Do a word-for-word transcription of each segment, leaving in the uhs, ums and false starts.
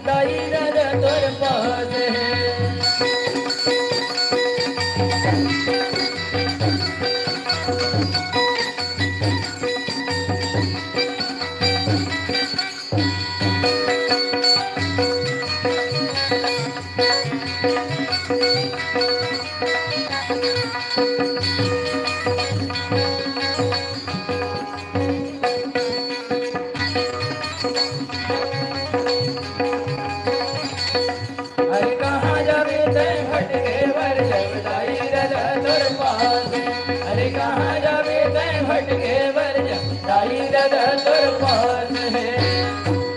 दाई ददा तोर पास हे। अरे कहाँ जाबे तैं भटके बर जब दाई ददा तोर पास। अरे कहाँ जाबे तैं भटके बर जब दाई ददा तोर पास हे।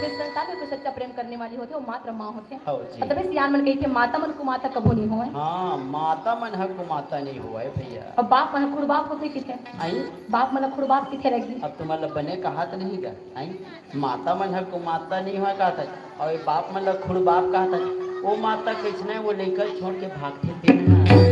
इस संसार में कोई सच्चा प्रेम करने वाली होती है, वो मात्र माँ होती है। हव जी। तभे सियान मन कहिथे, माता मन कुमाता कभू नहीं होय। हाँ, माता मन ह कुमाता नहीं होय भैया। अउ बाप मन ह खुरबाप होथे किथे। आई? बाप मन ह खुरबाप किथे रखही। अब तुमन ल बने कहात नहीं गा, आई? माता मन ह कुमाता नहीं होय कहत हे, अउ ये बाप मन ल खुरबाप कहत हे। वो माता कइसने, वो लइका छोड़ के भागथे तेन ह।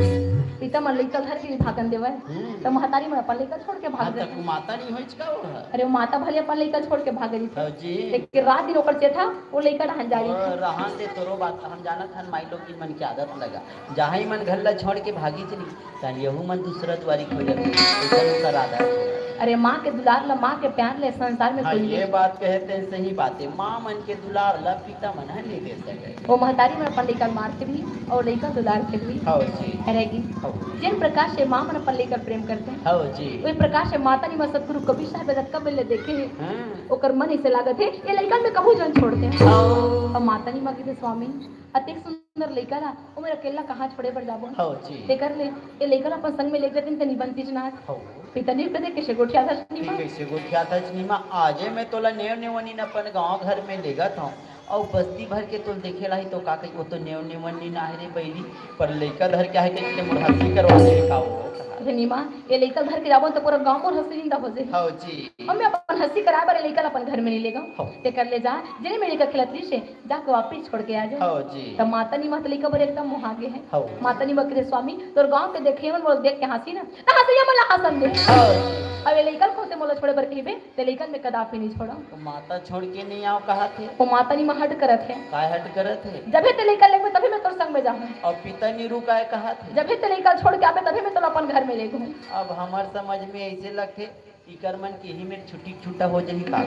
पिता मन लइका धर के भी भागन देवय, हम्म। त महतारी मन अपन लइका छोड़ के भाग हाँ, त देथे। कुमाता नहीं होय का वो ह? अरे, वो माता भले अपन लइका छोड़ के भाग रही थी। हव जी। लेकिन रात दिन ओकर चेता वो लइका डहन जा रही थी। रहन दे तोरो बात, हम जानत हन माई लोग की मन की आदत लगा। जहाँ ही मन घर ला छोड़ के भागी चली, तहन यहू मन दूसरा दुआरी खोजत हे, अइसन ओकर आदत हे। अरे, माँ के दुलार ला, माँ के प्यार ले संसार में हाँ, कोई ये नहीं। बात कहे ते सही बात हे। माँ मन के दुलार ला पिता मन ह नहीं दे सके। वो महतारी मन अपन लइका मारथे भी अउ लइका दुलारथे भी। हव जी। हरे जी। हव। जिन प्रकार से माँ मन अपन लइका प्रेम करथे, हव जी। वही प्रकार से माता निमा सतगुरु कबीर साहब जतका बेर ले देखे हे, हाँ। ओकर मन इसे लागत हे, ये लइका में कभू जन छोड़ दे। हव। अउ माता निमा कहिथे, स्वामी, अतेक सुंदर लइका ला, ओ मेर अकेला कहाँ छोड़े बर जाबो? हव जी। तेकर ले, ए लइका ला अपन संग में ले जातिन त निबंतिस ना। हव। पिता नहीं कदे कइसे गोठियाथस निमा? कइसे गोठियाथस निमा? आजे मैं तोला नेव नेवनिन अपन गाँव घर में लेगत हँव, अउ बस्ती भर के तोल देखे लाही तो का कही, वो तो नेव नेवनिन आहे रे बइरी, पर लइका धर के आहे कहिके मोर हँसी करवा दे का वो। अरे निमा, ए लइका धर के जाबो त पूरा गाँव मोर हँसी निंदा हो जाही। हव जी। अउ मैं अपन हँसी कराए बर ए लइका ला अपन घर में नहीं लेगँव। हव। तेकर ले जा, जेने में लइका खेलत रहिस हे, जाके वापिस छोड़ के आ जा। हव जी। त माता निमा त लइका बर एकदम मोहा गे हे। हव। माता निमा कहिथे, स्वामी, तोर गाँव के देखइया मन मोला देख के हँसी ना, त हँसइया मन ला हँसन दे। हव। अब ये लइका ल कोते मोला छोड़े बर कहिबे, त लइका ल मैं कदापि नहीं छोड़ँव। त माता छोड़ के नहीं आँव कहत हे। वो माता निमा हट करत हे। काय हट करत हे? जभे ते लइका लेगबे, तभे मैं तोर संग में जाहूँ। अउ पिता नहीं रुकाय कहत हे। जभे ते लइका छोड़ के आबे, तभे मैं तोला अपन घर में लेगहूँ। अब हमर समझ में अइसे लगथे, इकर मन के ही मेर छुट्टी छुट्टा हो जाही का?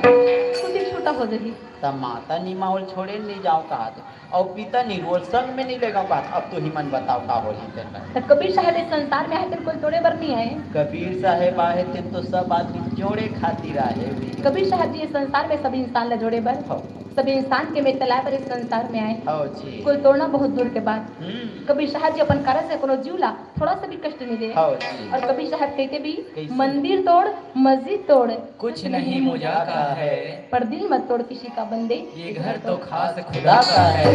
छुट्टी छुट्टा हो जाही। त माता निमा ओला छोड़े नहीं जाँव कहत हे, अउ पिता नहीं ओला संग में नहीं लेगँव कहत हे। अब तुही मन बताव का होही तेकर। त कबीर साहब इस संसार में आहे तेन कोई तोड़े बर नहीं आए। कबीर साहब आहे तेन तो सब आदमी जोड़े खातिर आहे भी। कबीर साहब जी इस संसार में सभी इंसान ला जोड़े बर, हव। सभी इंसान के मेर तलाए बर इस संसार में आए। हव जी। कोई तोड़ना बहुत दूर के बात। हम्म। कबीर साहब जी अपन कारज से कोनो जीव ला थोड़ा सा भी कष्ट नहीं दे। हव जी। अउ कबीर साहब कहिथे भी, कइसे? मंदिर तोड़, मस्जिद तोड़, कुछ नहीं मुझा का है। पर दिल मत तोड़ किसी का बंदे, ये घर तो खास खुदा का है।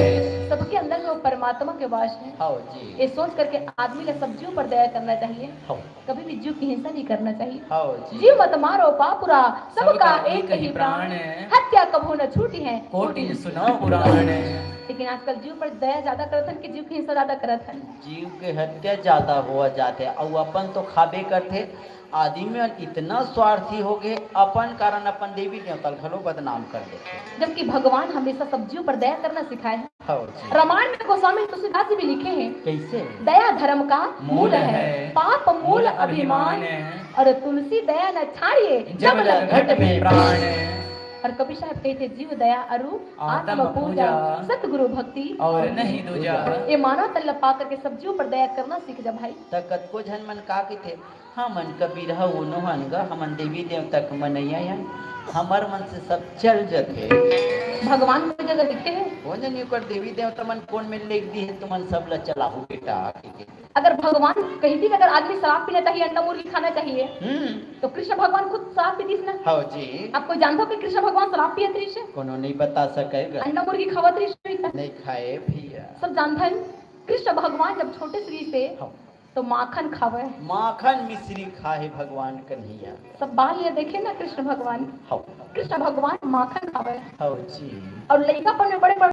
सबके अंदर में वो परमात्मा के वास हे। हव जी। ये सोच करके आदमी ला सब जीव पर दया करना चाहिए। हव। कभी भी जीव की हिंसा नहीं करना चाहिए। हव जी। जीव मत मारो पापुरा, सबका सबका एक एक ही ही प्राण। प्राण। हत्या कभू न छूटी है, कोटि सुनो पुराण। लेकिन आजकल जीव पर दया ज्यादा करत हन कि जीव की हिंसा ज्यादा करत हन? जीव के हत्या ज्यादा होवत जाथे, अउ अपन तो खाबे करथे। आदमी मन इतना स्वार्थी हो गे, अपन कारण अपन देवी देवता ल घलो बदनाम कर देथे। जबकि भगवान हमेशा सब जीव पर दया करना सिखाए हे। हव जी। रामायण में गोस्वामी तुलसीदास जी भी लिखे हे, कइसे? दया धर्म का मूल मूल है, है, पाप मूल मूल अभिमान। अभिमान। अउ तुलसी दया न छाड़िए, जब जब लग लग घट घट में में प्राण। प्राण। अउ कबीर साहब कहिथे, जीव दया अरु आत्म आत्म पूजा, पूजा, सतगुरु भक्ति अउ नहीं दूजा। ये मानव तन ला पा करके सब जीव पर दया करना सीख जा भाई। त कतको झन मन का कहिथे, हमन कबीर ह ओनो हन ग, हमन देवी देवता के मनइया हन, हमर मन से सब चल जथे। भगवान कोई जगह दिखे हे? कोन जनी ओकर देवी देवता मन कोन में लिख दी हे, तुमन सब ल चलाहू बेटा कहिके। अगर भगवान कहितिस कि अगर आदमी शराब पीना चाहिए, अंडा मुर्गी खाना चाहिए, हम्म। तो कृष्ण भगवान खुद शराब पीतिस ना? हव जी। अब कोई जानथो कि कृष्ण भगवान शराब पियत रहिस हे? कोनो नहीं बता सके ग। अंडा मुर्गी खावत रहिस हे? नहीं खाए भैया। सब जानथन, कृष्ण भगवान जब छोटे से रहिस हे, हव। तो माखन खावे। माखन मिश्री खाए भगवान कन्हैया। सब बाल ये देखे ना कृष्ण भगवान। हव। कृष्ण भगवान माखन खावे। हव जी। अउ लइकापन में बड़े बड़